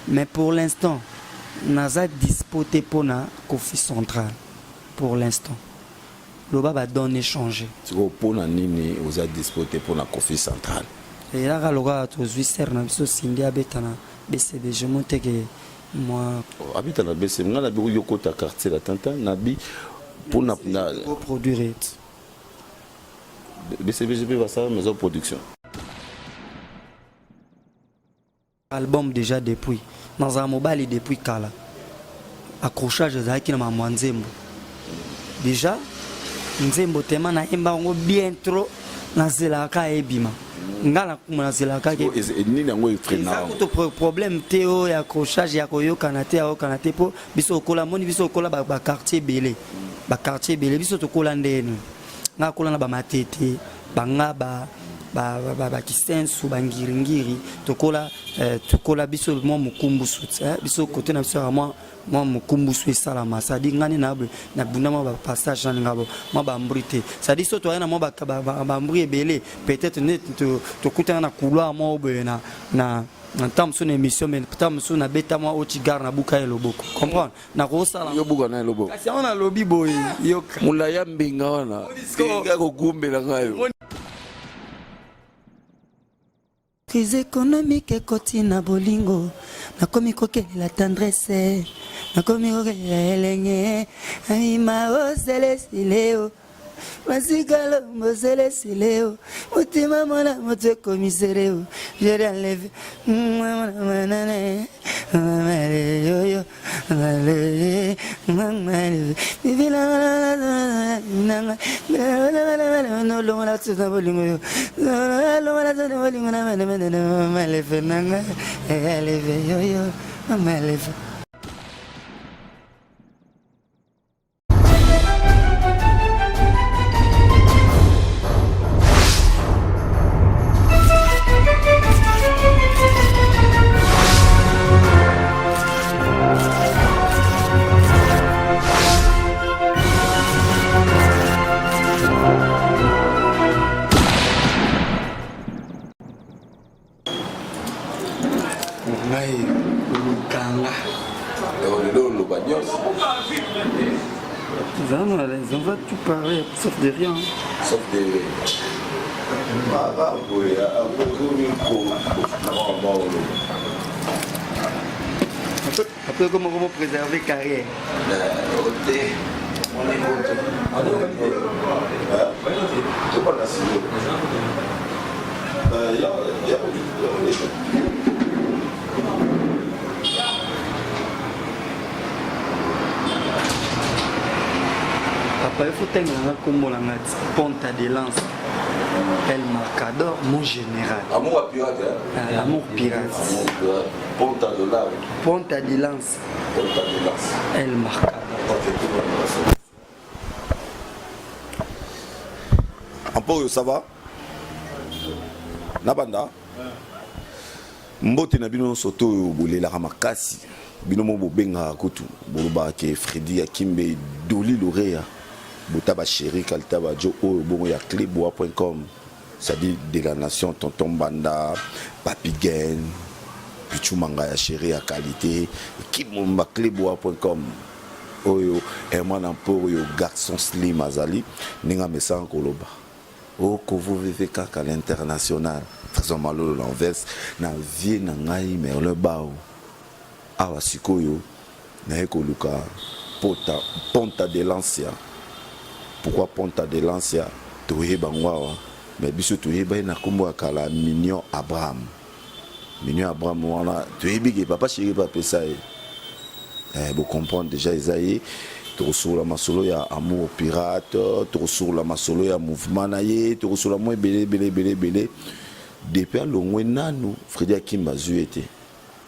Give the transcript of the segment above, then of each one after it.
Mais pour l'instant naza dispo te pona Koffi central pour l'instant loba ba donne echanger. Sikoyo pona nini oza dispo te pona Koffi central? Elaka lokola tozui sœur na biso Cindy abeta na BCBG moni te ke mua. Oh abeta na BCBG nga nabi yo kota quartier latin te nabi pona na. Ko produire et. BCBG pe basala maison production. Album dejà depuis nazala mobali depuis kala accrochage ezalaki na mamwa nzembo dejà nzembo tema nayemba yango bien trop nazelaka kaka ebima nga nakuma nazelaka nini yango efrena kutu problème te oyo ya accrochage ya koyokana te ayokana te mpo biso okola moni biso okola baquartier ebele baquartier ebele biso tokola ndeni nga akola na bamatete bangaba bakisensu bangiringiri tokola eh, tokola biso mwa mokumbusu eh, biso kote na biso ya mwa mwa mokumbusu esalama cestadire ngai nde na nabunda mwa bapassage nalinga mwa bambri te cestadire so toyai na mwa bambri ebele peut-être nde tokutana na couloir moko boye na na ntango mosusu na émission mais ntango mosusu nabeta mwa otigare nabuka ye loboko comprendre nakosala yo buka na loboko kasi yango nalobi boye yoka molai ya mbinga wana nga kogumbela ngai yo Crise économique ekoti na bolingo nakomi kokelela tendresse nakomi kokelela elenge ayima oselesileo Masika lombo sele sileo Mutima mwana moto ekomi seleo Je l'ai enlevé Ngai olukanga. Lelo oloba nyonso. Vraiment, on va tout parler, sauf de rien. Sauf de Après, comment comment préserver carrière Papa, il faut tenir un kombo na nga ponta de lance. El Marcador, mon général. Amour pirate, hein? Ah, amour pirate. Amour pirate. Ponta de lance. Ponta de lance. Ponta de lance. El Marcador. Emporio, ça va? Nabanda? Mbote na bino nyonso to oyo bolelaka makasi bino mo bobengaka kutu bolobaka ke Freddy Akimbe Dolly Lorea bota ba chéri kalita ba jo oyo bongo ya cleboa.com c'est-à-dire de la nation tonton Mbanda Papi Gen Pichu Manga ya chéri ya qualité kimomba cleboa.com oyo Herman Emporio garçon slim azali ndenge amesana koloba O kovo veve kaka l'international Trésor Malolo l'envers na vie na ngai Merlin Bao awa sikoyo naye koluka pota Ponta de Lancia pourquoi Ponta de Lancia toyeba ngo awa mais biso toyeba ye na kombo ya kala Mignon Abraham Mignon Abraham wana toyebi ke papa chéri pe apesa ye eh, bo comprendre déjà eza ye tokosolola masolo ya amour pirate tokosolola masolo ya mouvement na ye tokosolola mwa ebele ebele ebele ebele depuis alongwe nanu Fredi Akimba azwi ye te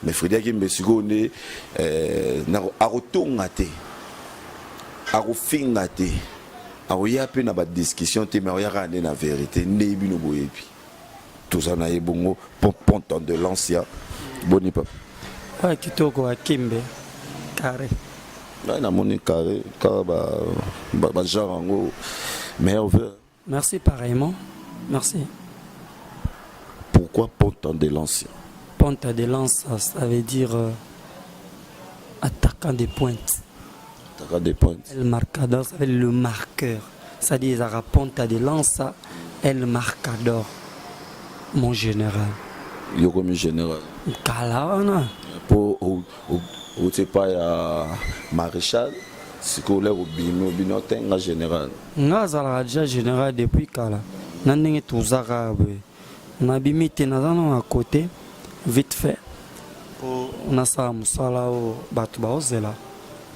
mais Fredi Akimba sikoyo nde eh, akotonga te akofinga te akoya mpe na badiscussion te mais akoya kaka nde na verité nde bino boyebi toza na ye bongo ponton de lancia boni papa oyo kitoko akimbe carré ngai namoni carré kaka bagenre yango meilleur vœu merci pareillement merci pourquoi ponton de lancia? Ponta de lance, ça veut dire attaquant de pointe. Attaquant de pointe. El marcador, ça veut dire le marqueur. C'est-à-dire ezalaka ponta de lance, El marcador, mon général. Yo komi général. Kala wana. Po outi epai ya maréchal, sikoyo lere obimi, obimi otenga général. Nga azalaka déjà général depuis kala. Na ndenge tozaka boye, nabimi te, naza na na côté vite fait po nasala mosala oyo bato baozela.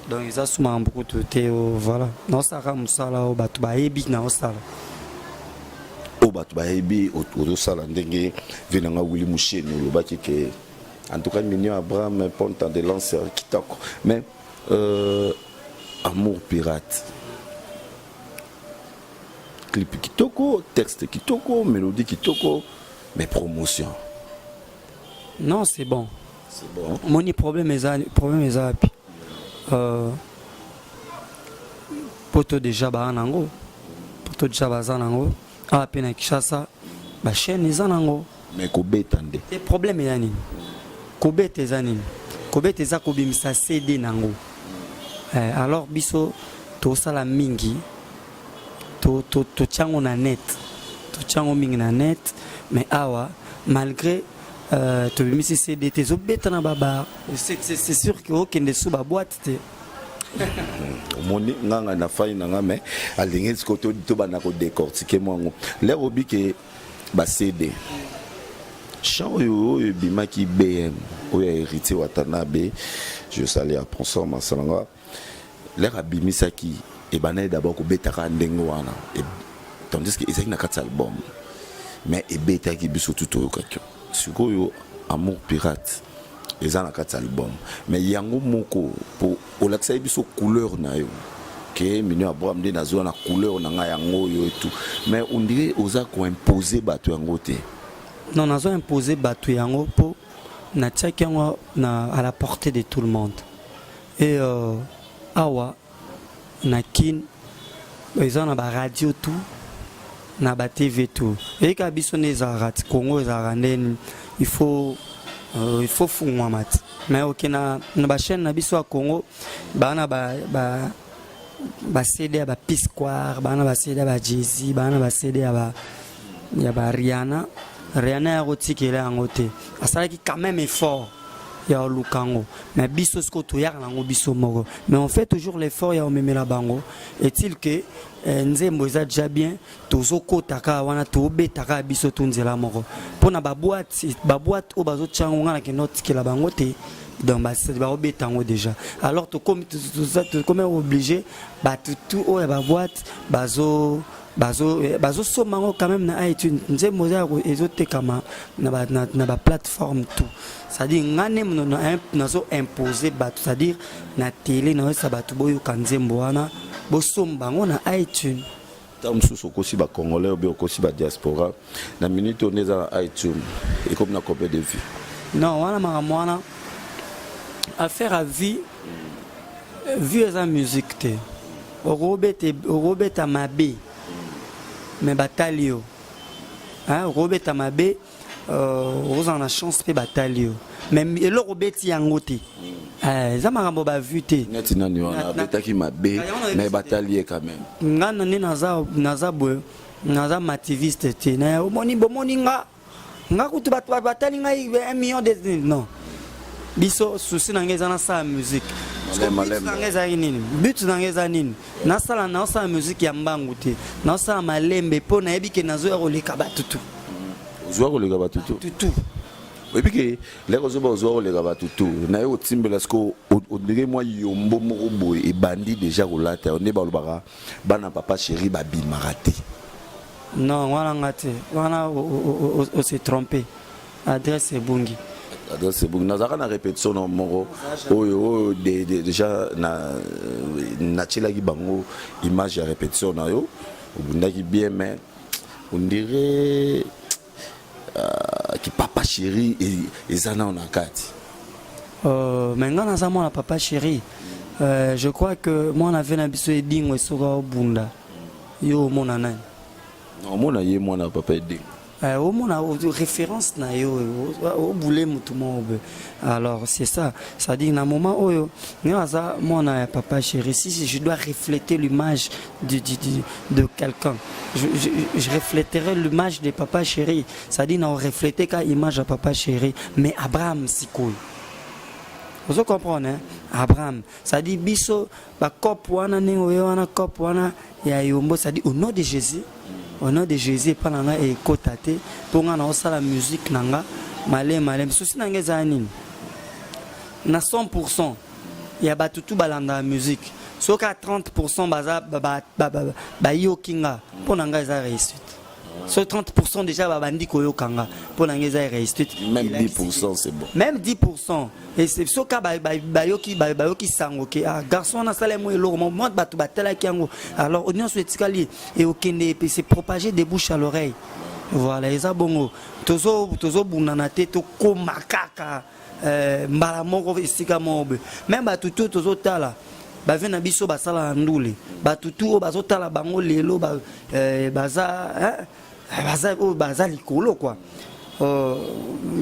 Donc eza su makambo kutu te oyo, voilà, naosalaka mosala oyo bato bayebi naosala. Oyo bato bayebi ozosala. Ndenge vie na nga Willi Musheni olobaki ke en tout cas Mignon Abraham, ponta de lance kitoko. Mais Amour pirate, clip kitoko, texte kitoko, mélodie kitoko, mais promotion? Non, c'est bon. C'est bon. Moni, problème eza, problème eza wapi? Poto déjà baa nango, poto déjà baza nango, awa mpe na Kinshasa bachaîne eza nango. Mais kobeta nde? Te, problème eza nini? Kobeta eza nini? Kobeta eza kobimisa CD nango. Alors biso tosala mingi, totiango na net, totiango mingi na net, mais awa malgré tobimisi CD te, ezobeta na babar, c'est sûr ke okende su baboîte te. Omoni nganga na fai na nga, mais alingi sikoyo tobanda kodécortiquer mwango. Lere obi ke baCD, chant oyo ebimaki BM oyo ya Héritier Watanabe, je sali ya Ponsor Masalanga, lere abimisaki, ebandaki d'abord kobetaka ndenge wana, tandis que ezalaki na kati ya album, mais ebetaki, biso tu toyokaki. Sikoyo Amour pirate eza na kati ya album, mais yango moko po olakisaki biso couleur na yo ke Mignon Abraham nde nazwa na couleur na ngai yango oyo etu, mais on dirait oza koimpose bato yango te. Non, nazo imposer bato yango mpo natiaki yango na à la portée de tout le monde. Et awa na Kin eza na baradio tout, na batv tout. Eyika biso nde ezalaka ti Congo ezalaka ndeni, il faut fungwama ti. Mais oke na bachaîne na biso ya Congo, baa na ba baCD ya ba P-Square, baa na baCD ya ba Jay-Z, baa na baCD ya ba Rihanna. Rihanna ya kotikela yango te, asalaki quand même effort ya koluka yango. Mais biso sikoyo toyaka nango biso moko, mais on fait toujours l'effort ya komemela bango. Est-il que nzembo eza déjà bien, tozokota kaka wana, tobeta kaka biso tu nzela moko mpona baboîte. Baboîte oyo bazotia yango, nga nakende otikela bango te, donc baobeta yango déjà. Alors tokomi obligé, bato tu oyo ya baboîte bazo bazosomba yango quand même na iTunes. Nzembo eza ezotekama na baplateforme tout. C'est-à-dire nga nde nazo impose bato, c'est-à-dire na télé nayosa bato boyoka nzembo wana, bosomba yango na iTunes. Ntango mosusu okosi bacongolais obe okosi badiaspora. Na minute oyo nde eza na iTunes, ekomi na combien de vues? Non, wana makambo wana, affaire à vie, vue eza musique te. Okobeta mabe, mais batali yo. Okobeta mabe, okozala na chance mpe batali yo, mais eloko obeti yango te, eza makambo bavue te. Neti nani wana abetaki mabe mais batali ye quand même? Nga na nde naza boye, naza mativiste te. Omoni, bomoni nga, nga kutu bato batali ngai 1 million de, non. Biso souci na ngai eza nasala musique. But na ngai ezalaki nini? But na ngai eza nini? Nasala, naosala musique ya mbangu te, naosala malembe mpo nayebi ke nazoya koleka bato tu. Ozwa koleka bato tu. Tu. Oyebi ke leko ozoba ozwa koleka bato tu na ye, otimbela siko ondenge mwa yombo moko boye ebandi déjà kolata yo nde balobaka bana papa chéri babimaka te. Non, wana nga te, wana ose trompe, adresse ebungi. Adresse ebungi. Nazalaka na répétition na moko oyo déjà natielaki bango image ya répétition na yo, obundaki bien, mais on dirait ki papa chéri eza nao na kati. Mais nga naza mwana papa chéri. Je crois que mwana ve na biso Edingo, esoka obunda, yo omona nani? Omona ye mwana papa Edingo. Omona référence na yo, obule motu moko boye. Alors c'est ça, c'est-à-dire na moment oyo nga aza mwana ya Papa Chéri, si je dois refléter l'image de quelqu'un, je refléterai l'image de Papa Chéri, c'est-à-dire na refléter ka image ya Papa Chéri. Mais Abraham sikoyo, ozo comprendre, hein? Abraham, c'est-à-dire biso bacope wana, ndenge oye wana, cope wana ya yombo, c'est-à-dire au nom de Jésus, au nom de Jésus, epa na nga ekota te, mpo nga na osala musique na nga maleme maleme. Souci na nga ezala nini? Na 100 ya bato tu balandaka musique, soki a 30 baza bayoki nga, mpo na nga eza réussite. So 30 déjà babandi koyoka nga, mpo na nga eza réussite. Même 10, c'est bon. Même 10, et soki bayoki, bayoki sango ke ah, garçon wana asala mo eloko mo, bato batalaki yango, alors nyonso etikali ekokende se propager de bouche à l'oreille. Voilà, eza bongo. Tozobundana te, tokóma kaka mbala moko esika moko boye. Même bato tu tozotala bave na biso basala na ndule, bato tu oyo bazotala bango lelo baza baza oyo baza likolo quoi,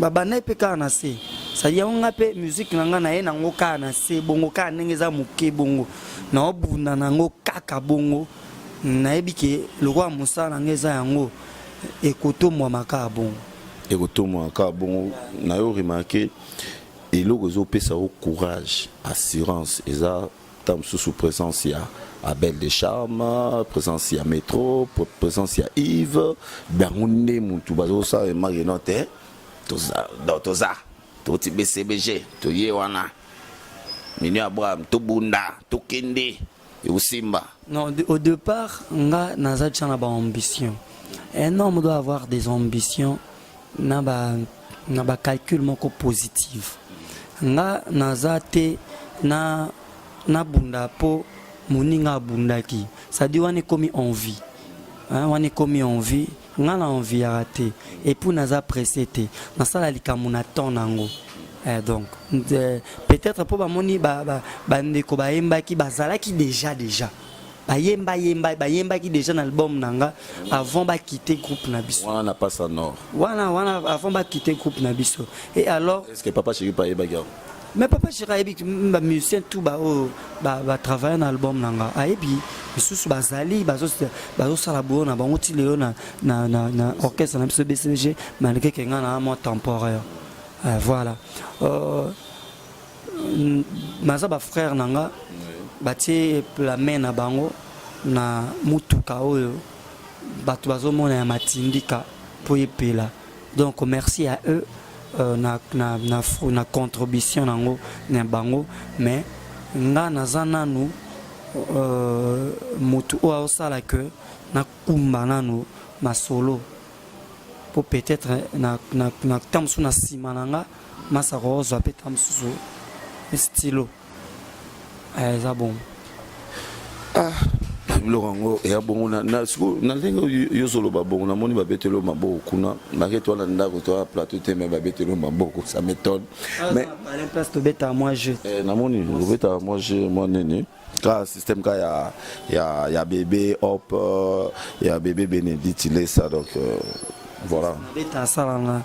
babanda mpe kaka na se. Sadi yango nga mpe musique na nga naye nango kaka na se bongo, kaka ndenge eza moke bongo, naobunda nango kaka bongo. Nayebi ke lokola mosala na nga eza yango, ekotomwama kaka bongo. Ekotomwama kaka bongo. Na yo remarke eloko ezopesa yo courage, assurance, eza ta mosusu présence ya Abel de Charme, présence ya Métro, présence ya Yves, bango nde mutu bazosala remarke no te. Toza toti BCBG, toye wana Mino Abraham, tobunda, tokende, ekosimba. Non, au départ nga naza tia na baambition. Un homme doit avoir des ambitions na bacalcul moko positive. Nga naza te na nabunda mpo moninga abundaki, c'est-à-dire wana ekomi envie, wana ekomi envie. Nga na enviaka te, et puis naza pressé te, nasala likambo na temps nango. Donc peut-être mpo bamoni bandeko bayembaki, bazalaki déjà bayemba yemba, bayembaki déjà na album na nga avant bakite groupe na biso. Wana na Pasa Nord. Wana avant bakite groupe na biso, et alors Est ce que Papa Chéri pa ayebaki yango? Mais Papa Chéri ayebi bamusicien tout baoyo batravaille na album na nga, ayebi. Misusu bazali bazosala boyo na bango ti lelo na orchestre na biso BCG, malgré ke nga na mwa temporaire. Voilà, naza bafrère na nga, batie la main na bango na mutuka oyo bato bazomona ya matindika mpo epela. Donc merci à eux na contribution nango na bango. Mais nga naza nanu motu oyo aosala ke nakumba nanu masolo, mpo peut-être na ntango mosusu na nsima na nga masaka ozwa mpe ntango mosusu stylo. Eza bon. Ah, biloko yango eya bongo. Na ndenge yo ozoloba bongo, namoni babeteli yo maboko kuna makete wana, ndako to plateau te, mais babeteli yo maboko, ça m'étonne. Mais place tobetaka mwa jeu. Namoni obetaka mwa jeu, mwa nini ka système ka ya bébé hop, ya bébé Bénédicte Lesa. Donc voilà. Nabeta asala na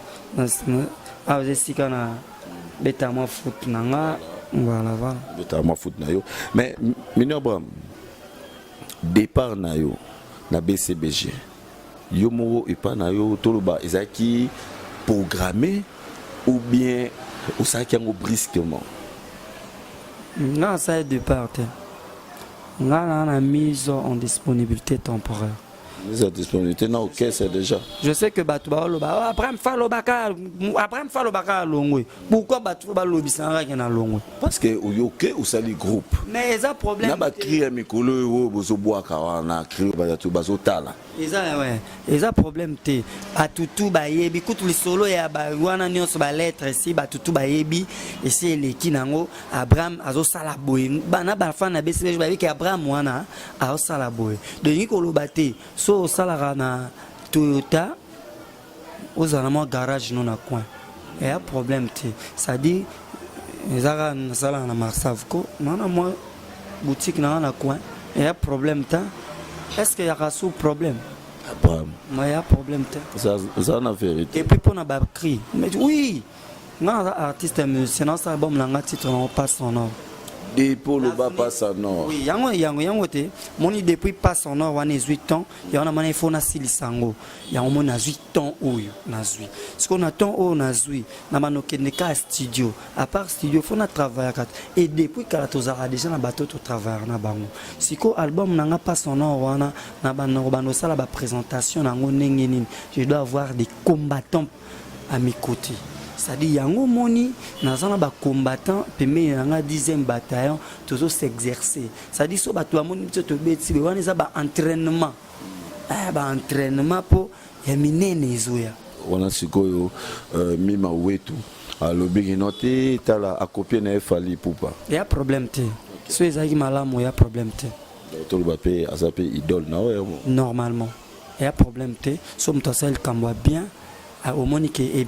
awa, eza esika na beta mwa foot na nga. Voilà. Beta mwa foot na yo. Mais Mino Abraham, départ na yo na BCBG, yo moko epa na yo, toloba ezalaki programmé ou bien osalaki yango brusquement? Nga asali départ te, nga na mise en disponibilité temporaire. Mise à disponibilité na orchestre déjà. Je sais que bato baoloba Abraham fa alobaka, Abraham fa alobaka alongwe. Pourquoi bato balobisaka kaka na longwe? Parce que oyoke osali groupe. Mais eza problème. Na bacri ya mikolo oyo bozobwaka wana, cri bato bazotala. Eza ouais, eza problème te. Bato tu bayebi kutu lisolo ya wana nyonso, balettre esi bato tu bayebi, esi eleki nango. Abraham azosala boye, bana bafan na BCBG bayebi ke Abraham wana azosala boye. Dolingi koloba te, so osalaka na Toyota, ozala na mwa garage no na coin, eya problème te. C'est-à-dire eza kaka nasalaka na Marsavco, naa mwa boutique na nga na coin, eya problème te. Est ce que yaka sous problème? Abraham. Ya problème te. Eza na vérité. Et puis mpona bacri, mais oui, nga naza artiste musicien, nasala album na nga, titre nango Passe en or. Depuis oloba Passe en or. Oui, yango te moni depuis Passe en or wana ezwi temps. Yango namoni ifo nasilisa yango. Yango moni nazwi temps oyo nazwi sikoyo, na temps oyo nazwi na banokende ka ya studio. À part studio, faut na travaillaka. Et depuis kala tozalaka déjà na bato, totravaillaka na bango. Sikoyo album na nga Passe en or wana, na banoko bando osala baprésentation na yango ndenge nini, je dois avoir des combattants à mes côtés. C'est-à-dire yango moni naza na bacombattant pembeni na nga, 10e bataillon, tozo s'exercer. C'est-à-dire so bato bamoni biso tobeti boye, wana eza baentraînement, baentraînement mpo ya minene ezoya. Wana sikoyo Mima Wetu alobiki no te, tala akopie na ye Fally Ipupa. Ya problème te, so ezalaki malamu, ya problème te. Toloba mpe aza mpe idole na oyo. Normalement eya problème te. So moto asali likambo ya bien, omoni ke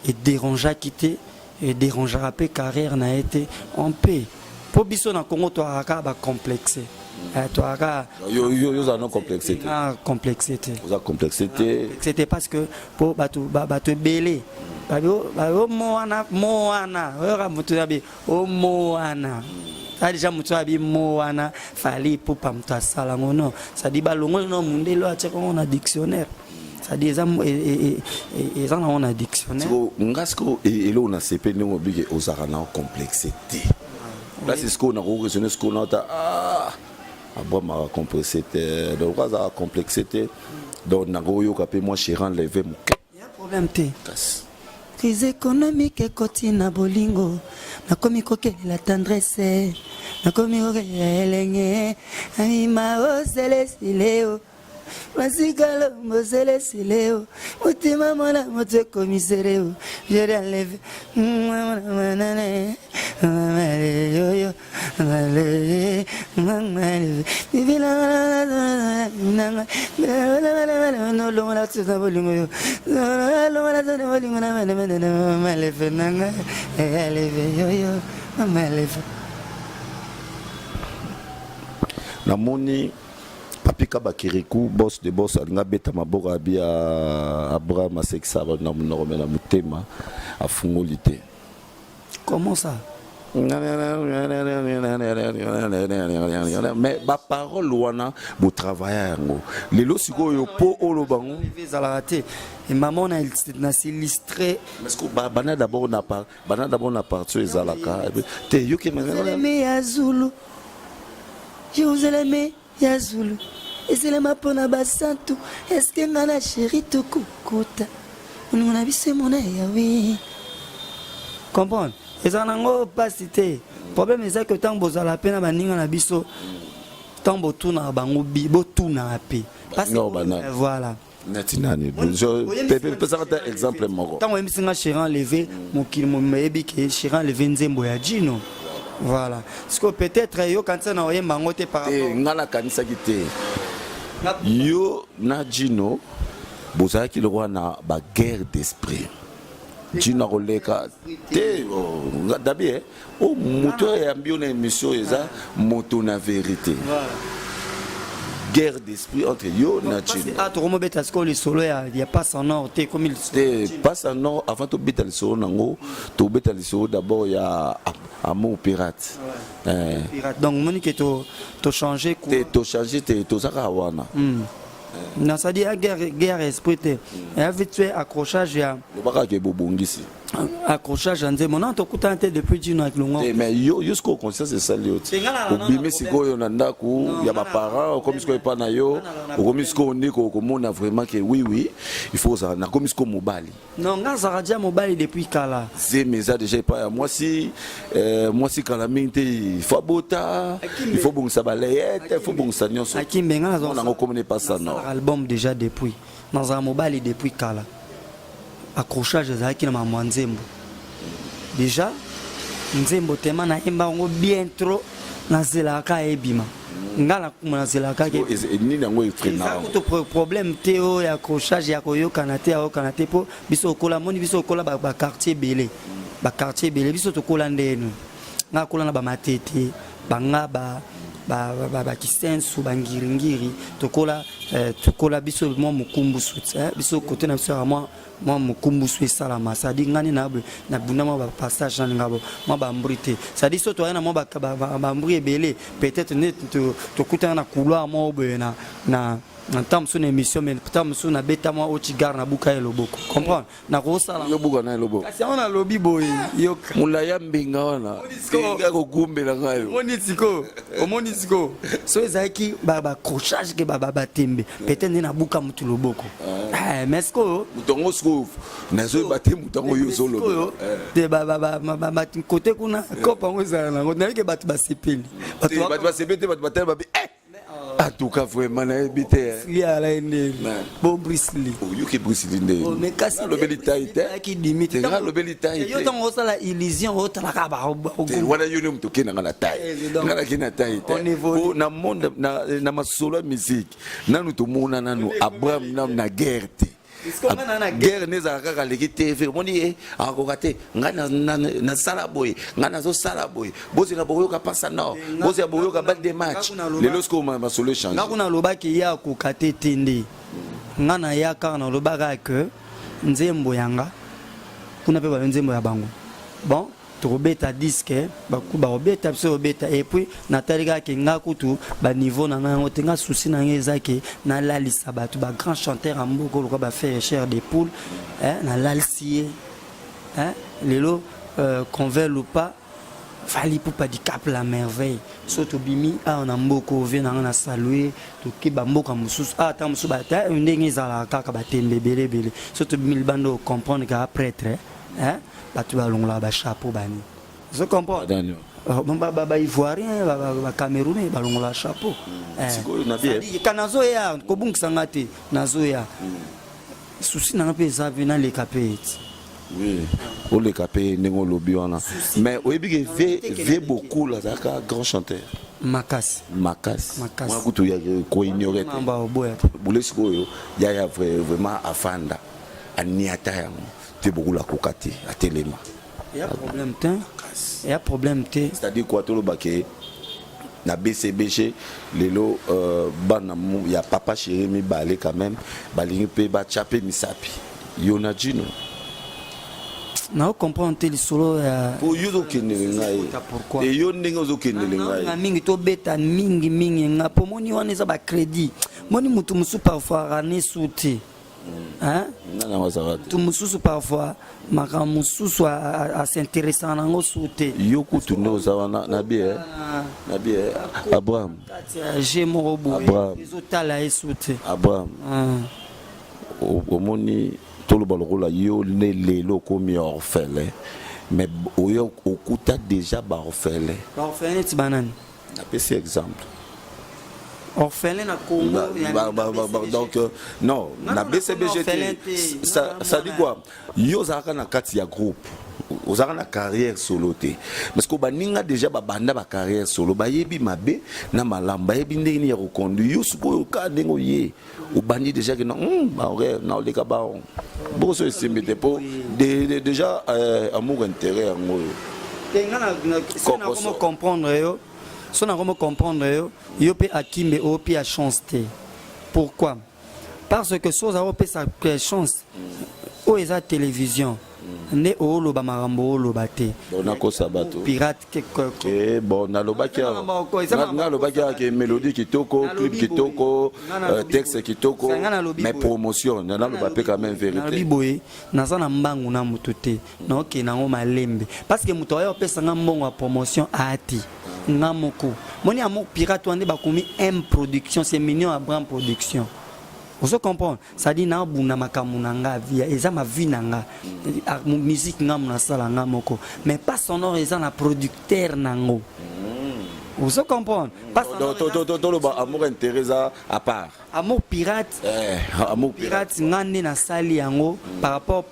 edérangeaki te, edérangeaka mpe carrière na ye te on peut, mpo biso na Congo toyaka kaka bacomplexe, toyaka. Yo ozala no complexe te? Complexe te. Oza complexe te? C'était parce que mpo bato ebele mo wana, mo wana oyoka moto yabi o mo wana ça déjà, moto abi mo wana Fally Ipupa, moto asala yango. Non, c'est-à-dire balongoli no mundele oyo atiaka yango na dictionnaire, c'est-à-dire eza nango na dictionnaire. Nga sikoyo eloko na sepe ndenge obike ozalaka na complexe te, place sikoyo nakoraisonne sikoyo naota Abraham aka complexe te, donc azalaka complexe te, donc nakoyoka mpe mwa chéran leve moke. Ya problème te. Kasi crise économique ekoti na bolingo, nakomi kokelela tendresse, nakomi kokelela elenge amima oselesileo masikalo moselesile motima mwana moto ekomiseleo je enlève yoyo. Nolongola tuna bolingo yo, longola tuna bolingo na maleve nanga aleve yoyo maleve. Namoni Papi Kabakiriku, boss de boss, alingi abeta maboko, abi Abraham asekisa bato na monoko, me na motema afungoli te. Comment ça? Mais baparole wana botravailla yango lelo sikoyo mpo oloba ngo? Ezalaka te, mama na s'illustre. Parce que bana d'abord na partie oyo ezalaka te, yoki. Jerusalemi ya Zulu, Jerusalemi ya Zulu ezelema mpona basantu. Eske nga na chéri tokokota bolingo na biso emona yawe? Comprendre, ezala nango mpasi te. Problème eza ke ntango bozala mpe na baninga na biso, ntango botunaka bango, botunaka mpe. Voilà. Neti nani? Pesaka ta exemple moko. Ntango oyebisi nga chéri enlevé, mokili mobimba yebi ke chéri enlevé nzembo ya Jino. Voilà, siko peut-être yokanisa na oyemba yango te par rapport. Nga nakanisaki te yo na Jino bozalaki lokola na baguerre d'esprit. Jino akoleka te dabi o moto oyo ayambi yo na émission, eza moto na vérité. Guerre d'esprit entre yo na Jino. Ah, tokomobeta sikoyo lisolo ya Passe en or te, komi. Te, Passe en or, avant tobeta lisolo nango, tobeta lisolo d'abord ya Amour pirate. Pirate, donc omoni ke tochange. Te, tochange te, toza kaka wana. Non, ça dit guerre, guerre esprit te, eya vite fait accrochage ya Lobaka ke bobongisi. Accrochage ya nzembo. Non, tokutana te depuis Jino akilongo. Mais yo sikoyo conscience esali yo ti obimi sikoyo na ndako ya baparent, okomi sikoyo epa na yo, okomi sikoyo nde komona vraiment ke oui, il faut ozala, nakomi sikoyo mobali. Non, nga azalaka dia mobali depuis kala. Zemi eza déjà epai ya mwasi, mwasi kala mingi te, il faut abota, il faut bongisa baleyete, il faut bongisa nyonso. Akimbe nga. Nango komona epasa no. Album déjà, depuis nazala mobali depuis kala. Accrochage ezalaki na mamwa nzembo déjà, nzembo tema nayemba yango bien trop, nazelaka ebima, nga nakuma nazelaka. Nini yango eza kutu problème te oyo ya accrochage ya koyokana te, ayokana te, mpo biso okola moni, biso okola baquartier ebele, baquartier ebele. Biso tokola ndeni, nga akola na bamatete, bangaba, bakisensu, bangiringiri, tokola. Tokola biso mwa mokumbusu, biso kote na biso ya mwa mokumbusu esalama. C'est-à-dire ngani na nabunda mwa bapassage nalinga bo mwa bambri te. C'est-à-dire so toya na mwa bambri ebele, peut-être nde tokutana na couloir moko boye na ntango mosusu na émission, mais ntango mosusu nabeta mwa otigare, nabuka ye loboko, comprendre? Nakosala. Yobuka na loboko? Kasi yango nalobi boye, yoka. Molai ya mbinga wana nga kogumbela ngai. Omoni sikoyo, omoni sikoyo, so ezalaki baaccrochage ke batembe, peut-être nde nabuka motu loboko. Mais sikoyo Moto yango sikoyo nazoyeba te, moto yango yo ozoloba. Te, kote kuna kope yango ezala nango, nayebi ke bato basepeli. Bato basepeli te, bato batala babi. En tout cas, vraiment, nayebi te. Li ala ye ndenge bo Bruce Lee. Oyoki Bruce Lee nde. Mais kasi alobeli tai te. Dimi te. Nga alobeli tai. Yo ntango osala illusion, otalaka. Wana yo nde moto okendanga na tai, nga naki na tai te. Na monde na masolo ya musique, nanu tomona nanu Abraham nanu na guerre te. Guerre nde ezalaka kaka aleki TV, omoni ye akoka te. Ngai nasala boye, ngai nazosala boye, bozela bokoyoka pasa nord, bozela bokoyoka balle de match. Lelo sikoyo masolo échange. Nga kuna alobaki ye akoka te te. Nde nga na ya kaka nalobaka ke nzembo yanga kuna mpe bayo nzembo ya bango. Bon, tokobeta disque, bakobeta, biso kobeta. Et puis natali kaka ke nga kutu baniveau na ngai yango te. Nga souci na ngai eza ke nalalisa bato, bagrand chanteur ya mboka lokola baFerre, Chair de Poule, nalalisi ye lelo, qu'on veuille ou pas, Fally Ipupa Dicap la Merveille. So tobimi awa na mboka, ovie na nga na salue, toke bamboka mosusu awa, ata mosusu bata ndenge ezalaka kaka batembe ebele ebele. So tobimi libanda, ocomprendre kaka prêtre, bato balongolaka bachapeau bani, ozo comprendre? Baivoirien, bacamerounais balongolaka chapeau. Ka nazoya kobungisa nga te, nazoya souci nanga mpe eza mpe naleka mpe eti. Oui, oleka mpe ndenge olobi wana, mais oyebi ke ve Bokul azalaka grand chanteur. Makasi. Makasi mwa kutu ya koignore te. Bule sikoyo yaya vraiment afanda aniata yango te. Bokul akoka te, atelema. Ya problème te, ya problème te. C'est-à-dire quoi? Toloba ke na BCBG lelo, bana ya papa chéri mibale quand même balingi mpe batya mpe misapi, yo na Jino. Nao comprendre te lisolo ya. Po yo ozokendele ngai e, yo ndenge ozokendele ngai. Mingi tobeta mingi mingi nga po moni wana eza bacrédit. Moni motu mosusu parfois rane su te. Motu mosusu parfois makambo mosusu as'intéressaka nango su te. Yo kutu nde oza wana na bie Abraham. Kati ya je moko boye ezotala ye su te. Abraham, omoni, toloba lokola yo nde lelo okomi orphelin, mais oyo okuta déjà baorphelin. Baorphelin neti banani? Napesi exemple. Orphelin na Congo? Donc non, na BCBG te. Ça dit quoi? Yo ozalaka na kati ya groupe, ozalaka na carrière solo te, parce que baninga déjà babanda bacarrière solo, bayebi mabe na malamu, bayebi ndenge nini ya koconduire. Yo sikoyo ka ndenge oye obandi déjà ke bahoraire na oleka bao boso esimbi te, mpo déjà amour intérêt yango oyo. Te, nga nakomo comprendre yo. So nakomo comprendre yo, yo mpe Akimbe opia chance te. Pourquoi? Parce que so ozala opesa chance oyo eza télévision nde ooloba makambo ooloba te. Nakosa bato. Pirate. Bon, nalobaki, nalobaki ke mélodie kitoko, clip kitoko, texte kitoko, mais promotion naloba mpe quand même vérité. Nalobi boye, naza na mbangu na motu te, naokende yango malembe, parce que moto aya opesanga mbongo ya promotion aa te. Nga moko moni Amour Pirate wana nde bakomi M Production, c'est Mignon Abraham Production, ozo comprendre? C'est-à-dire naabunda makambo na nga via eza ma vie na nga, musique nga mo nasala nga moko, mais pas sonore eza na producteur nango, ozo comprendre? Toloba amour intérêt eza à part. Amour Pirate. Amour. Pirate, nga nde nasali yango par rapport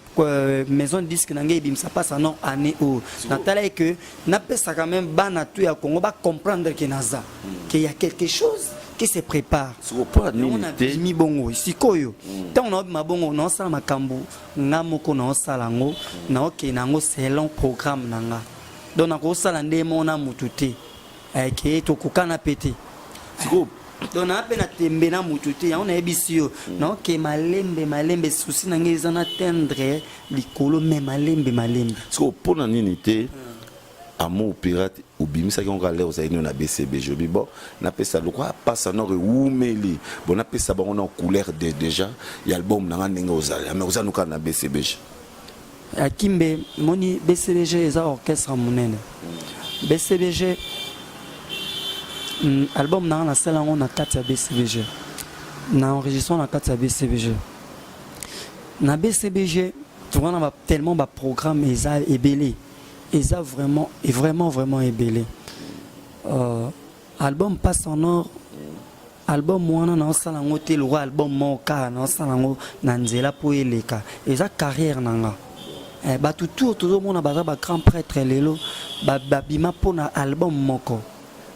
maison disque na ngai ebimisa mpasa non année oyo. Natalaki ke napesa quand même bana tu ya Congo bacomprendre ke naza, ke y a quelque chose qui se prépare. Nabimi bongo sikoyo. Ntango naobima bongo, naosala makambo nga moko, naosala yango, naokende yango selon programme na nga. Donc nakosala nde moko na mutu te, ke tokokana mpe te. Sikoyo. Donc naa mpe na tembe na motu te, yango nayebisi yo. Naoke malembe malembe, souci na ngai eza na atteindre likolo, mais malembe malembe. Sikoyo mpona nini te Amour Pirate obimisaki yango kaka lere ozali nino na BCBG? Obi bon, napesa lokwa pasa nord ewumeli, bon, napesa bango na couleur de déjà ya album na nga ndenge ozali, mais oza nuka na BCBG. Akimbe moni, BCBG eza orchestre monene. BCBG, album na nga nasala yango na kati ya BCBG, na enregistrement na kati ya BCBG. Na BCBG vraiment ba, tellement baprogramme eza ebele, eza vraiment et vraiment vraiment ebele. Album Passe en Or, album wana naosala yango te lokwa album moko kaka, naosala yango na nzela mpo eleka, eza carrière na nga. Bato tour tozomona baza bagrand prêtre lelo, babima mpona album moko.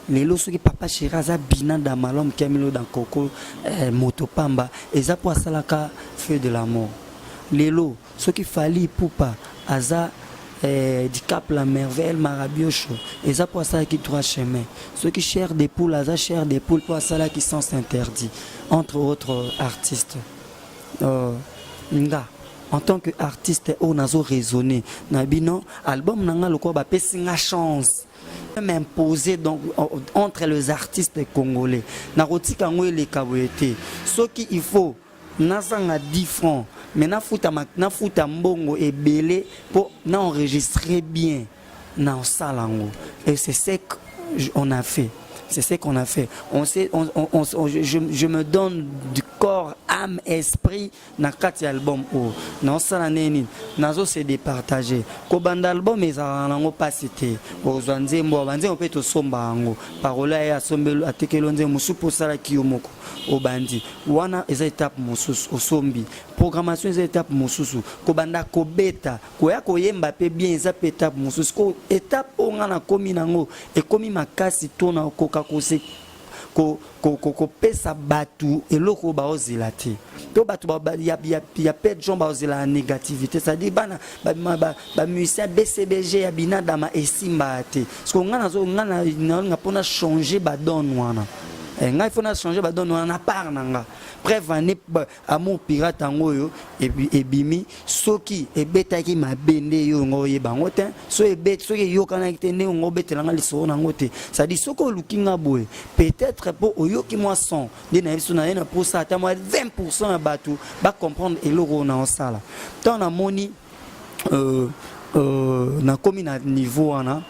Lelo soki Papa Chéri aza bina da malhomme kemilo dans koko, moto pamba eza mpo asalaka Feu de l'amour. Lelo soki Fally Ipupa aza Dicap la Merveille Marabiosho, eza mpo asalaki Droit Chemin. Soki Chair de Poule aza Chair de Poule, mpo asalaki Sens Interdit, entre autres artistes. Nga en tant que artiste oyo nazo raisonner na bino, album na nga lokola bapesi nga chance m'imposer donc entre les artistes congolais, nakotika yango eleka boye te. Soki il faut nazanga 10 francs, mais nafuta, nafuta mbongo ebele mpo na enregistrer bien, na osala yango. Et c'est ce qu'on a fait, c'est ce qu'on a fait. On sait, on, je me donne du corps, âme, esprit na kati ya album oyo naosala. Ndenge nini nazo se départager? Kobanda album ezalaka nango mpasi te. Ozwa nzembo, banzembo mpe tosomba yango, parole aye asombeli, atekeli nzembo mosusu mpo osalaki yo moko, obandi wana, eza étape mosusu. Osombi programmation, eza étape mosusu. Kobanda kobeta, koya koyemba mpe bien, eza mpe étape mosusu. Ko étape oyo nga nakomi nango ekomi makasi to nakoka kose kopesa bato eloko oyo baozela te, to bato ya pe gens baozela ya négativité, c'est-à-dire bana bamusicien BCBG ya binadama esimbaka te. Parce que nga nazo nga nalinga mpona changer badonne wana. Ngai faut na changer badonne wana na part na nga. Preuve ane, Amour Pirate yango oyo ebimi, soki ebetaki mabe nde yo ngo oyeba yango te, so ebeti, soki eyokanaki te nde ngo obetelanga lisolo nango te. C'est-à-dire soki oluki nga boye, peut-être mpo oyoki mwa son nde nayebi so naye na mposa ata mwa 20 ya bato bacomprendre eloko oyo na osala. Ntango namoni nakomi na niveau wana,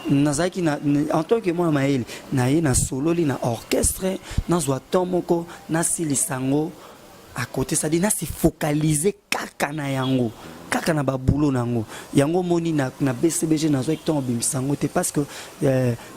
nazalaki na, en tant que mwana mayele, naye nasololi na orchestre, nazwa temps moko nasilisa yango à côté, c'est-à-dire nase focaliser kaka na yango, kaka na babulo na yango. Yango omoni na BCBG nazwaki ntango obimisa yango te, parce que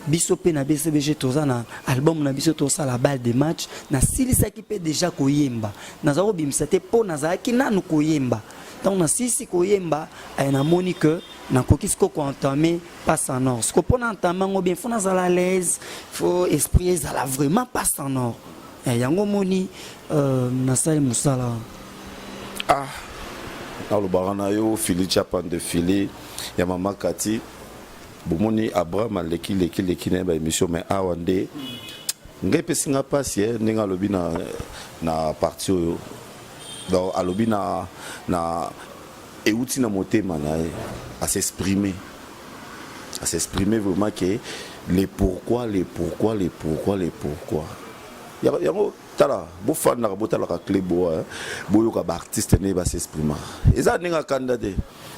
biso mpe na BCBG toza na album na biso, tosala balle de match. Nasilisaki mpe déjà koyemba, naza kobimisa te mpo nazalaki nanu koyemba. Ntango nasilisi koyemba, namoni que nakoki siko koentamer Passe en Or. Siko mpo na entame yango bien, faut nazala à l'aise, faut esprit ezala vraiment Passe en Or. Yango moni nasali mosala. Ah, nalobaka na yo Fili Chapan de Fili ya mama Kati. Bomoni Abraham aleki leki leki na ye baémission, mais awa nde ngai epesi nga mpasi ndenge alobi na partie oyo. Donc alobi na euti na motema na ye, as'exprimer, as'exprimer vraiment que les pourquoi, les pourquoi, les pourquoi, les pourquoi. Yango tala, bofandaka, botalaka clé boa, boyoka baartiste ndenge bas'exprimaka. Eza ndenge akanda te,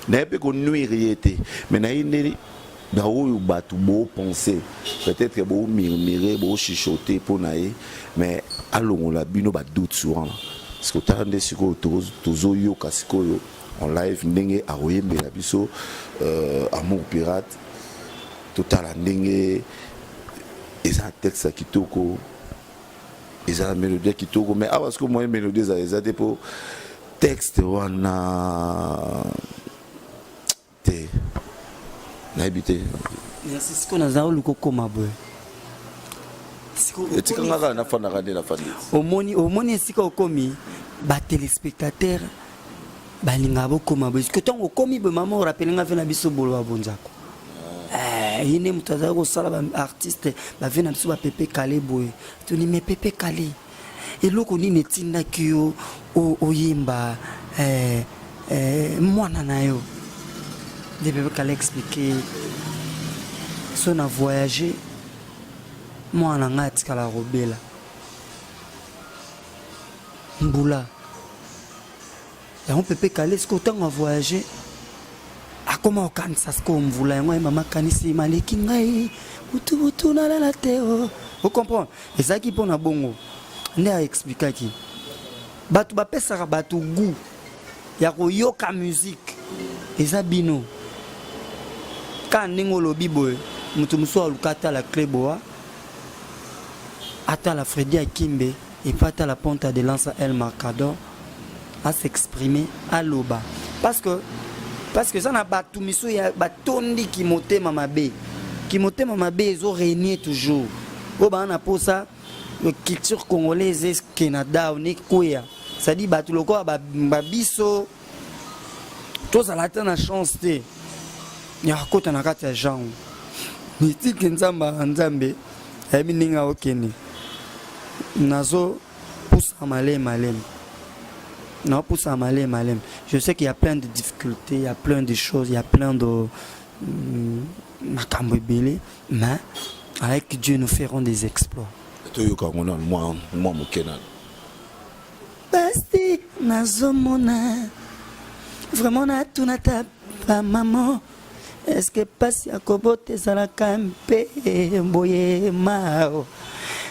naye mpe konuire ye te, mais naye nde na oyo bato bopense, peut-être bomurmure, bochuchote mpo na ye, mais alongola bino badoute wana. Parce que otala nde sikoyo tozoyoka sikoyo en live ndenge akoyembela biso Amour Pirate. Totala ndenge eza na texte ya kitoko, eza na mélodie ya kitoko, mais awa sikoyo moyen mélodie ezala eza te mpo texte wana te, nayebi te. Merci. Sikoyo naza oluka okóma boye. Etika nga kaka nafandaka nde nafandi. Omoni, omoni esika okomi, batéléspectateur balingaka bokóma boye. Sikoyo ntango okomi boye, mama, orappeler nga mpe na biso bolo ya bonzako. Ye nde moto azalaki kosala baartiste bavie na biso bapepe kale boye. Tuni me Pepe Kale, eloko nini etindaki yo oyemba eh, eh, mwana na yo? Nde Pepe Kale explique so na voyage mwana na ngai atikala kobela mbula yango. Pepe Kale sikoyo ntango avoyage akoma kokanisa sikoyo mvula yango, ye mama kanisi maleki ngai butu butu nalala te. O ocomprendre, ezalaki mpona bongo nde aexplikaki bato bapesaka bato goût ya koyoka musique. Eza bino kaka ndenge olobi boye, moto mosusu aluka atala Cleboa, atala Fredi Akimbe, epe atala Ponta de Lança El Marcador as'exprimer, aloba, parce que eza na bato miso ya batondiki motema mabe. Kimotema mabe ezorégner toujours. Oyo baa na posa culture congolaise ekena down, ekweya, c'est-à-dire bato lokola babiso tozala ata na chance te ya kokota na kati ya genre mitike. Nzambe ya Nzambe ayebi ndenge aokende. Nazopusa malemi malemi, naopusa malemi malemi. Je sais qu'il y a plein de difficultés, il y a plein de choses, il y a plein de makambo ebele, mais avec Dieu nous ferons des exploits. Toyoka yango nanu mwa moke nanu. Pasi nazomona vraiment, natuna ta bamama, est-ce pasi ya kobota ezalaka mpe boye? Mao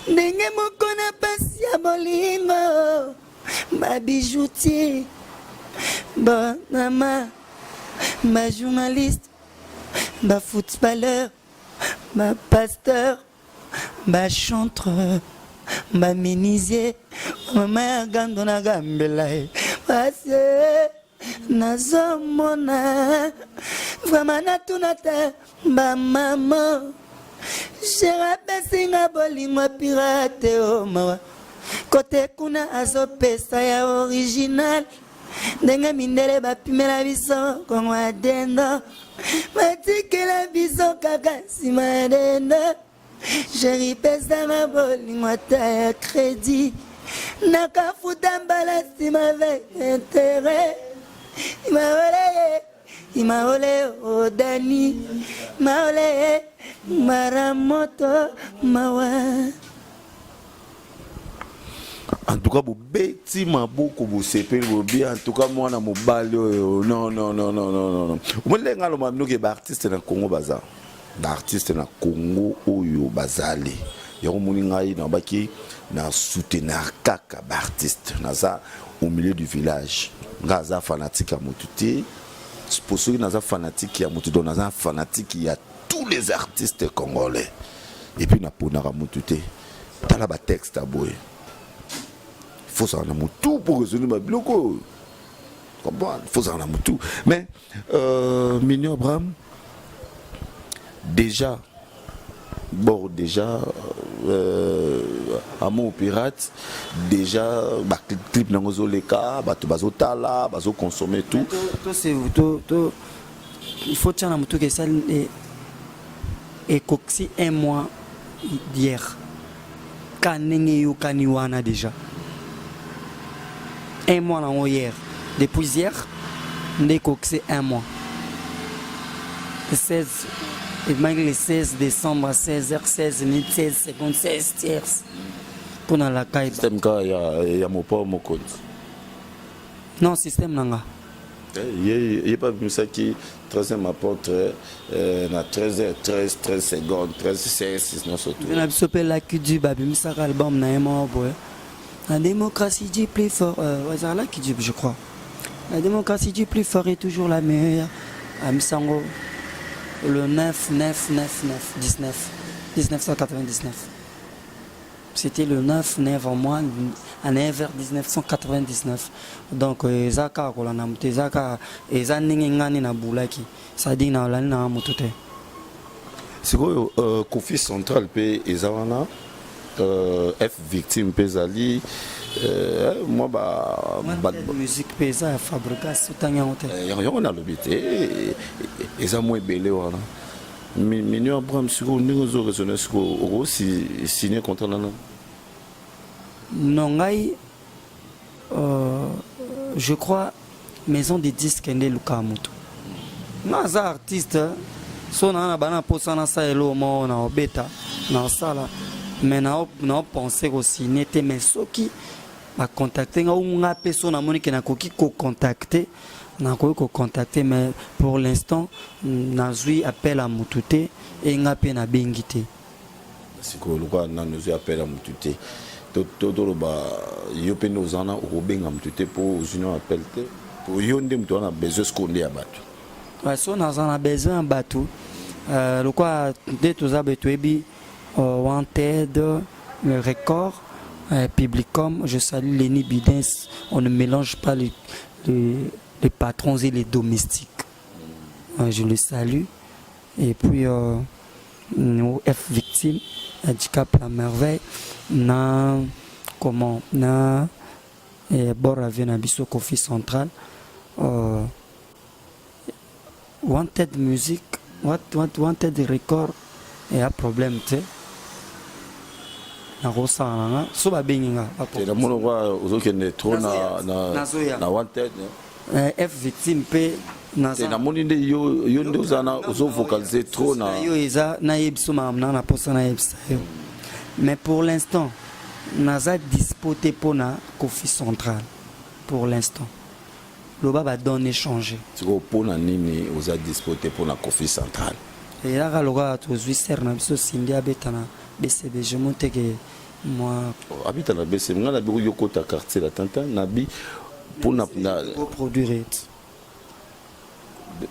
ndenge moko na pasi ya bolingo. Babijoutier, bamama, bajournaliste, bafootballeur, bapasteur, bachantre, bamenuisier, mama ya gando na gambela ye. Pasi nazomona vraiment, natuna te bamama, cher apesinga bolingo pirate. O mawa, kote kuna azopesa ya original. Ndenge mindele bapimela biso Kongo ya dendo, batikela biso kaka nsima ya dendo. Chéri, pesanga bolingo ata ya crédit, nakafuta mbala nsima avec intérêt. Maole maole odani maole maramoto mawa. En tout cas bobeti maboko, bosepeli, bobi en tout cas mwana mobali oyo. Non, non, non, non, non, non. Omoni ndenge aloba binoke, baartiste na Congo baza, baartiste na Congo oyo bazali yango. Omoni ngai nabaki na soutenir kaka baartiste. Naza au milieu du village. Ngai aza fanatique ya motu te, po soki naza fanatique ya motu, donc naza fanatique ya tous les artistes congolais. Et puis naponaka motu te. Tala batexte ya boye, fozala na motu mpo raisonner babiloko oyo, comprendre, fozala na motu. Mais Mignon Abraham, déjà bon, déjà Amour Pirate, déjà baclip nango ezoleka, bato bazotala, bazoconsommer tout. To il faut tia na motu ke esali ekokisi un mois hier ka ndenge eyokani wana. Déjà un mois nango hier, depuis hier nde ekokisi un mois. Le 16 ebimaki, le 16 décembre à 16 h 16 minutes 16 secondes 16 tiers mpona lakai. Système kaka ya mopa mokonzi. Non, système na nga. Ye mpe abimisaki 13e apôtre na 13 h 13 13 secondes 13 16 nyonso. Tu na biso mpe Lucky Dube abimisaka album na ye moko boye, La démocratie du plus fort. Ezala Lucky Dube, je crois. La démocratie du plus fort est toujours la meilleure. Abimisango le 9 9 9 9 19 1999. C'était le 9 9 en mois en vers 1999. Donc eza kaka kolanda moto, eza kaka, eza ndenge ngani nabulaki, c'est-à-dire nalandi nanga moto te. Sikoyo Kofi Central mpe eza wana, F Victime mpe ezali mwa ba musique mpe eza ya Fabrigas, otangi yango te. Yango nalobi te, eza mwa ebele wana. Mignon Abraham, sikoyo ndenge ozo raisonner, sikoyo okosi signer contrat nana? Non, ngai je crois maison de disque nde elukaka moto. Nga aza artiste, so naa na bana mposa nasala eloko moko na obeta na osala, mais naopense kosigne te. Mais soki bacontacte nga, nga mpe so namoni ke nakoki kocontacte, nakoki kocontacte. Mais pour l'instant nazwi appel ya motu te, e nga mpe nabengi te. Sikoyo lokola nano ozwi appel ya motu te, toloba yo mpe nde oza wana, okobenga motu te mpo ozwi nano appel te, po yo nde moto wana besoin sikoyo nde ya bato? So naza na besoin ya bato, lokola nde toza boye, toyebi Wanted le record, Publicom, je salue Lenny Bidens. On ne mélange pas les patrons et les domestiques. Je le salue. Et puis F Victime, Handicap la merveille, na comment, na bord avion na biso Kofi Central, Wanted Music, Wanted Record, eya problème te, nakosala na nga so babengi nga. Namoni okwa ozokende trop na Wanted. F Victime mpe. Namoni nde yo nde oza na ozovocaliser trop na yo. Eza nayebi so makambo na mposa nayebisa yo, mais pour l'instant naza dispo te mpona Kofi Central pour l'instant. Loba badonne échanger. Sikoyo mpona nini oza dispo te mpona Kofi Central? Eyaka lokola tozwi sere na biso Sindi, abeta na BCBG, mo teke mwa. Abeta na BCB, ngai nabi yo kota Quartier Latin nabi mpona produire ete.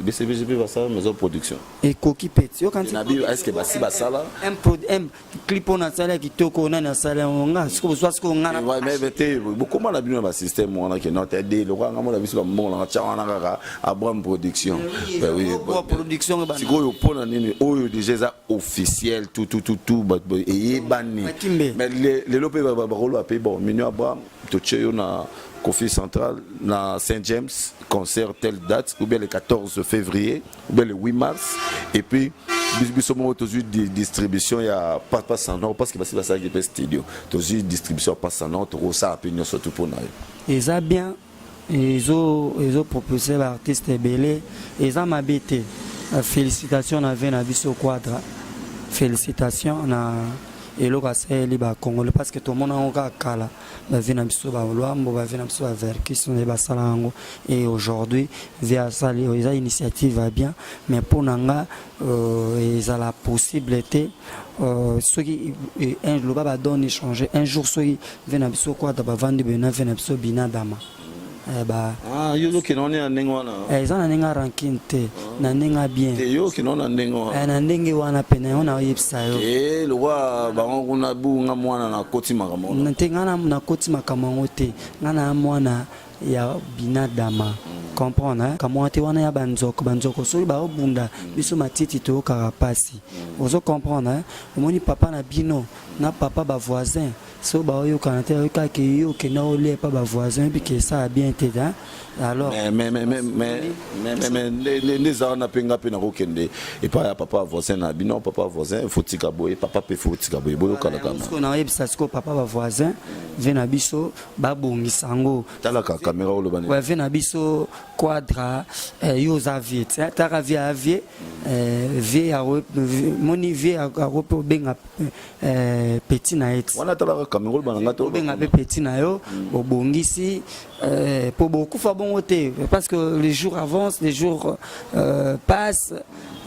BCBG mpe basala maison production. Ekoki mpe ti. Nabi est ce que basi basala? Clip oyo nasali ya kitoko, nani asali yango? Nga sikoyo bozwa sikoyo nga. Te, bokóma na bino na basystème wana ke non te de lokola nga mona biso bambongo nanga tia wana kaka Abraham Production. Production. Sikoyo mpona nini oyo déjà eza officiel, tout tout tout tout eyebani, mais lelo mpe bakoloba mpe bon, Mignon Abraham, totie yo na Kofi Central na Saint James, concert telle date, ou bien le 14 février ou bien le 8 mars, et puis biso moko tozwi distribution ya Passe en Or, parce que basi basalaki mpe studio, tozwi distribution ya Passe en Or, tokosala mpe nyonso tu mpo na yo. Eza bien, ezopropose baartiste ebele, eza mabe te. Félicitation na ve na biso Quadra, félicitation na eloko asaleli bacongolais, parce que tomona yango kaka kala, bavie na biso balwambo, bavie na biso baverkis nde basala yango. Et aujourd'hui vie asali, eza initiative ya bien, mais mpo na nga ezala possible te. Soki loba badonne échanger un jour, soki vie na biso Quadra bavandi boye na vie na biso Binadama. Yo ozokende wana na ndenge wana? Eza na ndenge ya rancune te, na ndenge ya bien. Yo okende wana na ndenge wana? Na ndenge wana pene yango naoyebisa yo. Lokwa bango kuna bunga mwana nakoti makambo. Te, ngai nakoti makambo yango te. Ngai na mwana ya Binadama, comprendre kamwa te wana ya banzoko. Banzoko soki baobunda, biso matiti toyokaka mpasi, ozo comprendre? Omoni papa na bino na papa bavoisin so baoyokana te, oyokaki yo okenda olia epa bavoisin, oyebi ke esala bien te. Alors nde eza wana mpe nga mpe nakokende epai ya papa voisin na bino. Papa voisin, faut tika boye, papa mpe faut tika boye, boyokana kama. Naoyebisa sikoyo papa bavoisin, ve na biso babongisa yango. Talaka caméra, oloba. Nini ve na biso Quadra, yo oza vie te, taka vie ya vie, vie moni vie ako mpe obenga petit na ye ti. Wana talaka caméra, oloba na nga te. Obenga mpe petit na yo, obongisi mpo bokufa bongo te, parce que les jours avancent, les jours passent,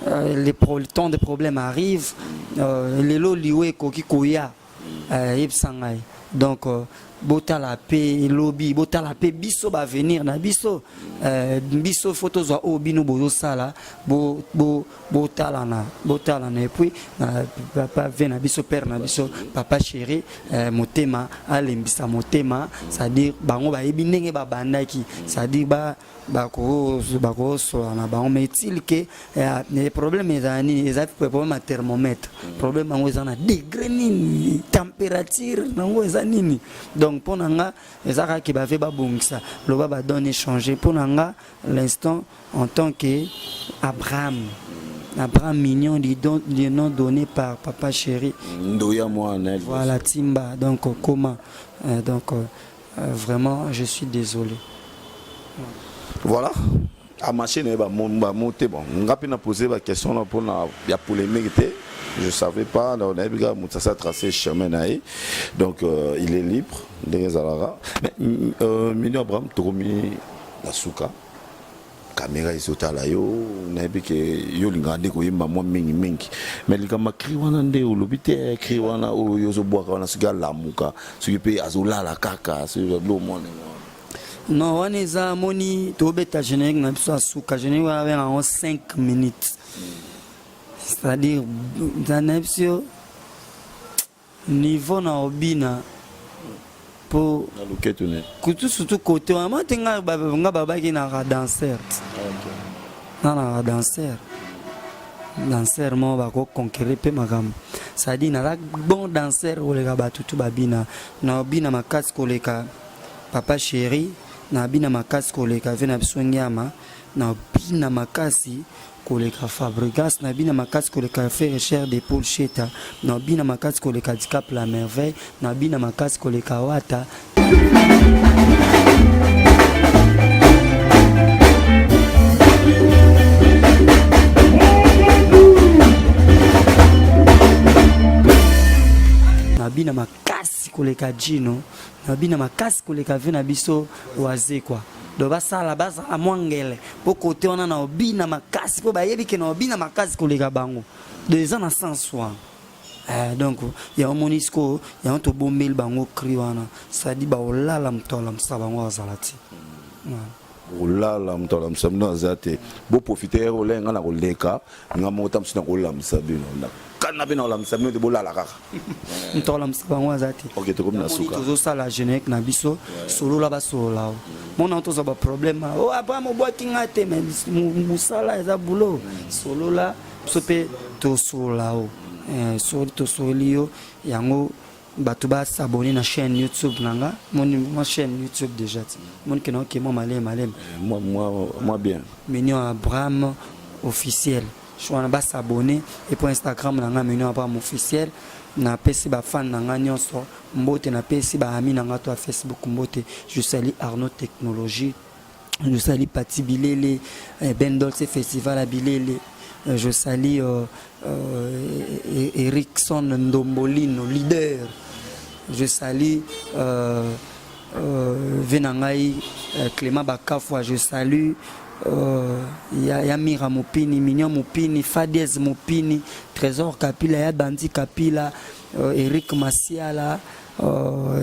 les temps de problème arrivent. Lelo liwe ekoki koya, yebisa ngai. Donc botala mpe elobi, botala mpe biso baavenir na biso. Biso faut tozwa oyo bino bozosala, botalana, botalana. Et puis papa ve na biso, père na biso, papa chéri, motema alembisa motema, c'est-à-dire bango bayebi ndenge babandaki, c'est-à-dire bakosola na bango. Mais est-il ke problème ezala nini? Eza problème ya thermomètre. Problème yango eza na degré nini? Température nango eza nini? Donc mpo na nga eza kaka bave babongisa, loba badonne échanger. Mpo na nga l'instant, en tant que Abraham. Abraham Mignon, du, don, du nom donné par papa chéri. Ndoya mwana. Voilà, Timba, donc comment donc vraiment, je suis désolé. Voilà. Amarché na ye bamo te. Bon, nga mpe na pose baquestion na mpona ya polémique te, je savais pas. Donc nayebi kaka moto asa tracé chemin na ye, donc il est libre ndenge ezalaka. Mais Mignon Abraham, tokomi na suka. Caméra ezotala yo. Nayebi ke yo olingaka nde koyemba mwa mingimingi, mais likambo ya cri wana nde olobi te. Cri wana oyo yo ozobwaka wana, soki alamuka, soki mpe azolala kaka, soki bilo mwana. Non, wana eza moni tobeta générique na biso ya suka. Générique wana abenga yango 5 minutes, c'est-à-dire na biso yo niveau na obina po na loketo ne. Kutu surtout côté wana ma te, nga babaki naka danser, nga naka danser, danser moko bakoconquérir mpe makambo, c'est-à-dire naza bon danser koleka bato tu babina. Na obina makasi koleka papa chéri, na bina makasi koleka ve na biso Ngiama, na bina makasi koleka Fabregas, na bina makasi koleka Frère Cher de Paul Sheta, na bina makasi koleka Dicap la Merveille, na bina makasi koleka Wata. Na bina makasi koleka Jino, na bina makasi koleka ve na biso Wazekwa. Donc basala, bazala mwa ngele mpo kote wana na obina makasi, mpo bayebi ke na obina makasi koleka bango. Donc eza na sens wana. Donc yango moni sikoyo, yango tobombeli bango cri wana, c'est-à-dire baolala, moto alamusa bango azala te. Kolala, moto alamusa bino aza te. Boprofite ere olai, nga na koleka nga moko ta mosu na kolamusa bino, kana mpe na kolamusa bino te, bolala kaka. Moto alamusa bango aza te. Ok, tokomi na suka. Tozosala générique na biso, solola, basolola o mona tozwa baproblème o Abraham obwaki nga te, mais mosala eza boulot. Solola, biso mpe tosolola o soli, tosoli yo yango. Bato basabone na chaîne YouTube na nga. Moni mwa chaîne YouTube déjà ti moni ke naoke mwa maleme maleme. Moi bien. Mignon Abraham officiel wana, basabone. Et puis Instagram na nga, Mignon Abraham officiel. Napesi bafan na nga nyonso mbote, napesi baami na nga to ya Facebook mbote. Je salue Arnaud Technologie, je salue Pati Bilele, Ben Dolce Festival à Bilele, je salue Erickson Ndombolino, leader, je salue Venangai Clément Bakafwa, je salue ya Mira Mopini, Mignon Mopini, Fadiez Mopini, Trésor Kapila, ya Bandi Kapila, Eric Masiala,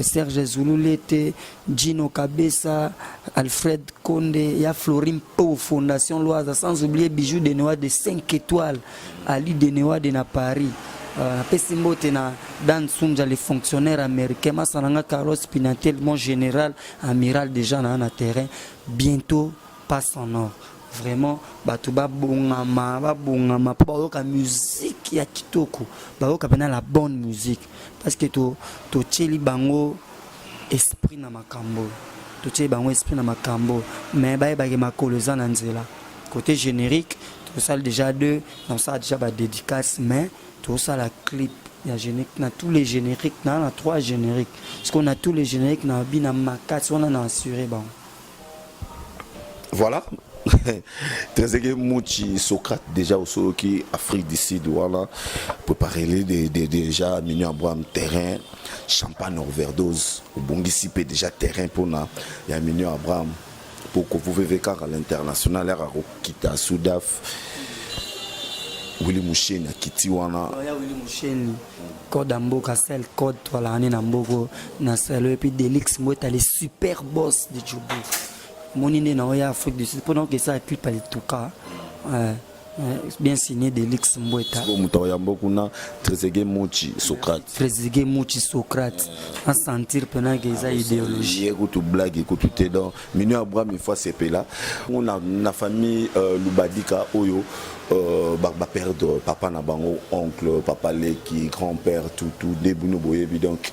Serge Zululete, Gino Kabesa, Alfred Konde, ya Florim Po, Fondation Loise, sans oublier Bijou de Noah de 5 étoiles, Ali de Noah de na Paris. Napesi mbote na Dan Sunja, le fonctionnaire américain, Masananga Carlos Pinatel, mon général, amiral déjà na terrain, bientôt passe en or. Vraiment, bato babongama, babongama mpo bayoka musique ya kitoko, bayoka mpena la bonne musique, parce que totieli bango esprit na makambo, totieli bango esprit na makambo. Mais bayebaki makolo eza na nzela. Côté générique, tosala déjà deux, tosala déjà badédicace, mais tosala clip ya générique na tous les génériques, na trois génériques, parce qu'on a tous les génériques na bina makasi wana na assuré bango. Voilà, Trezeguet Mouchi Socrate déjà osoki Afrique du Sud wana, préparez déjà Mignon Abraham terrain, champagne overdose, obongisi mpe déjà terrain mpona ya Mignon Abraham pour kovuveve kaka l'international yaka kokita Sudaf. Willi Musheni akiti wana. Ya Willi Musheni, code ya mboka, sel code twalaka nde na mboko na selo. Et puis Delix Mweta, le super boss de Djobour, moni nde na oya Afrique du Sud mpona okesala clip ya lituka, bien signé Delix Mbweta. Moto ayambo kuna, Trezeguet Mochi Socrate. Trezeguet Mochi Socrate, asentir mpena ke eza idéologie. Ye kutu blague ekutu te. Donc Mignon Abraham, il faut asepela na famille Lubadika oyo baperdre papa na bango, oncle, papa leki, grand-père, tutu nde bino boyebi. Donc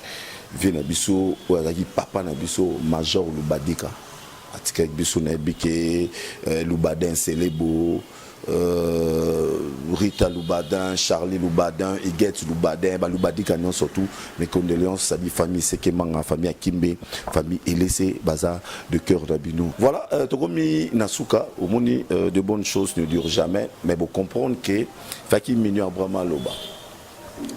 vie na biso oyo azalaki papa na biso, Major Lubadika, atikaki biso. Nayebi ke Lubadin Selebo. Rita Lubadin, Charlie Lubadin, Huguette Lubadin, ba Lubadika nyonso tout, mes condoléances, c'est-à-dire famille Sekemanga, famille Akimbe, famille Elese, baza de cœur na bino. Voilà, euh, tokomi na suka, omoni euh, de bonnes choses ne durent jamais, mais bo comprendre que faki mignon Abraham aloba.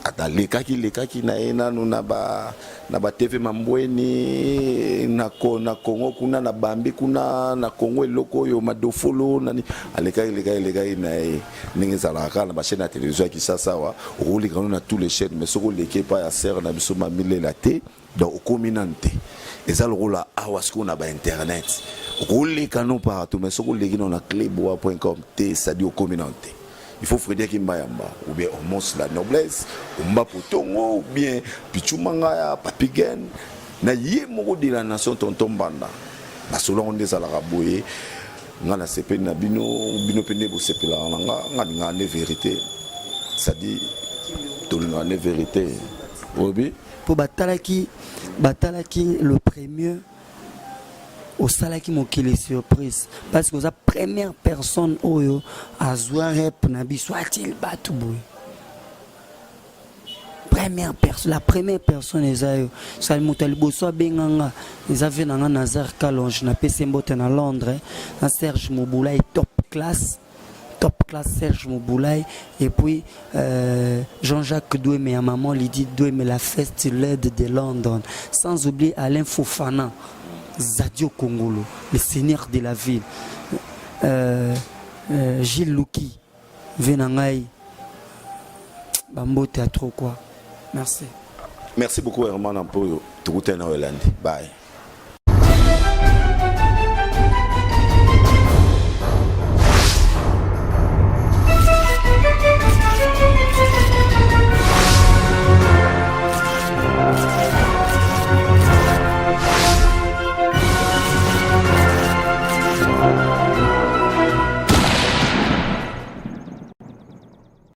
Ata lekaki lekaki na ye nanu na ba na ba TV Mambweni na ko na Congo kuna na Bambi kuna na Congo eloko oyo madofolo nani alekaki lekaki lekaki na ye ndenge ezalaka kaka na ba chaîne ya télévision ya Kinshasa awa okoleka no na tous les chaînes mais soki oleki epai ya sœur na biso Mamilela te donc okomi nanu te eza lokola awa sikoyo na ba internet okoleka no partout mais soki oleki nano na cleboa.com te c'est-à-dire okomi nanu te. Il faut Frédéric Mbayamba ou bien Omos la noblesse Omba Potongo ou bien Pichu Mangaya Papi Gen na ye moko de la nation tonton Mbanda masolo yango nde ezalaka boye nga nasepeli na bino bino mpe nde bosepelaka na nga nga lingaka nde vérité c'est-à-dire tolingaka nde vérité oyebi. Mpo batalaki batalaki le premier osalaki mokili surprise parce que oza première personne oyo azwa rep na biso atieli bato boye première personne la première personne eza yo sali moto ya liboso abenga nga eza vie na nga Nazar Kalonge napesi mbote na Londres na Serge Mobulai top classe top classe Serge Moboulay et puis euh, Jean-Jacques Doueme et maman Lydie Doueme la fête l'aide de London sans oublier Alain Fofana Zadio Kongolo le seigneur de la ville euh, euh, Gilles Luki Venangai bambote à trop quoi merci. Merci beaucoup Herman Ampoyo tukutane na Hollande bye.